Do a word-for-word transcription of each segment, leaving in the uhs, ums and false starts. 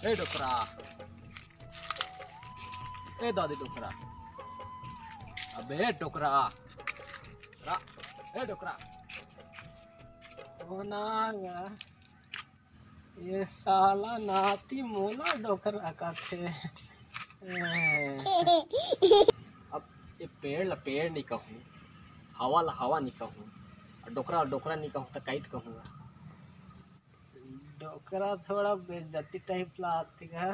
ए डोकरा, ए दादी डोकरा, अबे डोकरा, रा, ए डोकरा। कोना गा? ये साला नाती मोला डोकरा कथे। अब ये पेड़ ला पेड़ नहीं कहूँ, हवा ला हवा नहीं कहूँ, और डोकरा ला डोकरा नहीं कहूँ, तो काई कहूँगा? डोकरा थोड़ा बेइज्जती टाइप लागथे गा।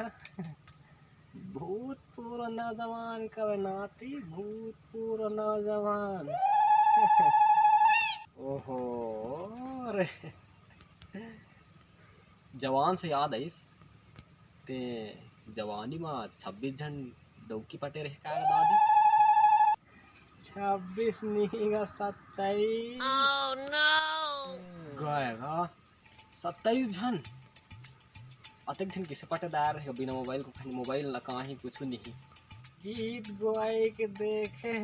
भूतपूर्व नौजवान कवे नाती, भूतपूर्व नौजवान। ओहो, अरे, जवान से याद आइस, ते जवानी मा छब्बीस झन डौकी पटे रहे का दादी? छब्बीस नहीं गा, सत्ताईस। गए गा। सत्ताईस झन, अतेक झन किसे पटेदार हे बिना मोबाइल को, खाली मोबाइल ला काहीं कुछु नहीं। गीत गवाई के देखे,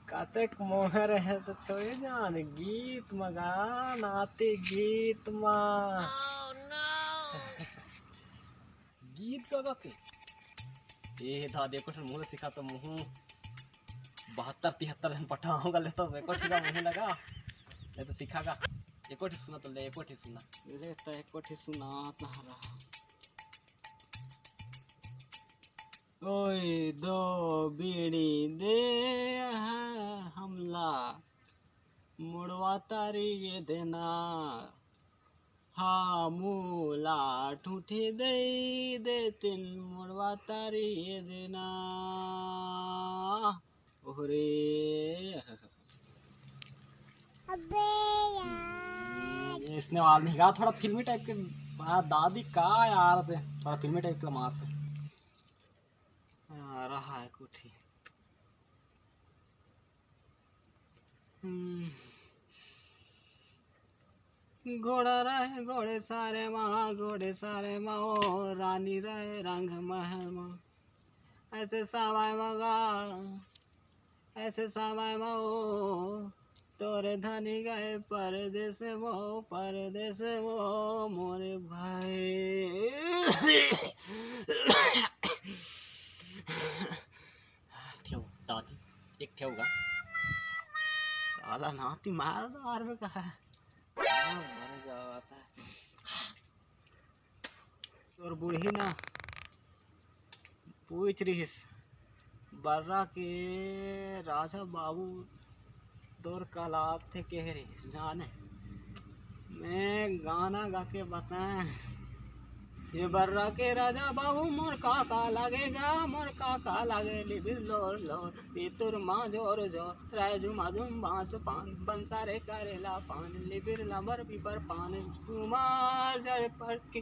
कतेक मोहर हे तो छोड़े जान, गीत मगा नाती गीत मा। गीत गा गा के? ए धा देखो ठन मुँह सिखा तो मुँह बहत्तर तिहत्तर झन पटाऊंगा, ले तो एको ठिका मुँह लगा, ले तो सिखा गा। एको ठे सुना तो ले, एको ठे सुना। ले तो एको ठे सुना तहरा। ओए दो बीड़ी दे हमला मुड़वा तारी ये देना। हाँ, मोला ठूठी दई देतिन मुड़वा तारी ये देना। ओहरे। अबे यार। इसने वाल नहीं गा, थोड़ा फिल्मी टाइप के। आ, दादी का यार दे, थोड़ा फिल्मी टाइप का मार दे। आ, रहा है कुछ ही। हम्म। घोड़ा रहे घोड़े सारे माँ, घोड़े सारे माँ, ओ रानी रहे रंग महल माँ। ऐसे सावाय मगा, ऐसे सावाय मा ओ, तोरे धनी गए परदेस वो, परदेस वो मोरे भाई। ठेव, दादी, एक ठेव गा। साला नाती मार दो आर में कहा। हाँ, मर जाता। तोर बूढ़ी ना पूछ रिहिस, बर्रा के राजा बाबू तोर कलाब थे कह रिहिस, जाने मैं गाना गा के बताएं। ये बर्रा के राजा बाबू मोर काका लागेगा, मोर काका लागे लिबिर लोर लोर, पितुर मा जोर जोर, राजू माजुम बांस पान, बंसा रे करेला पान, लिबिर लंबर पीपर पान, कुमार जड़ पर की।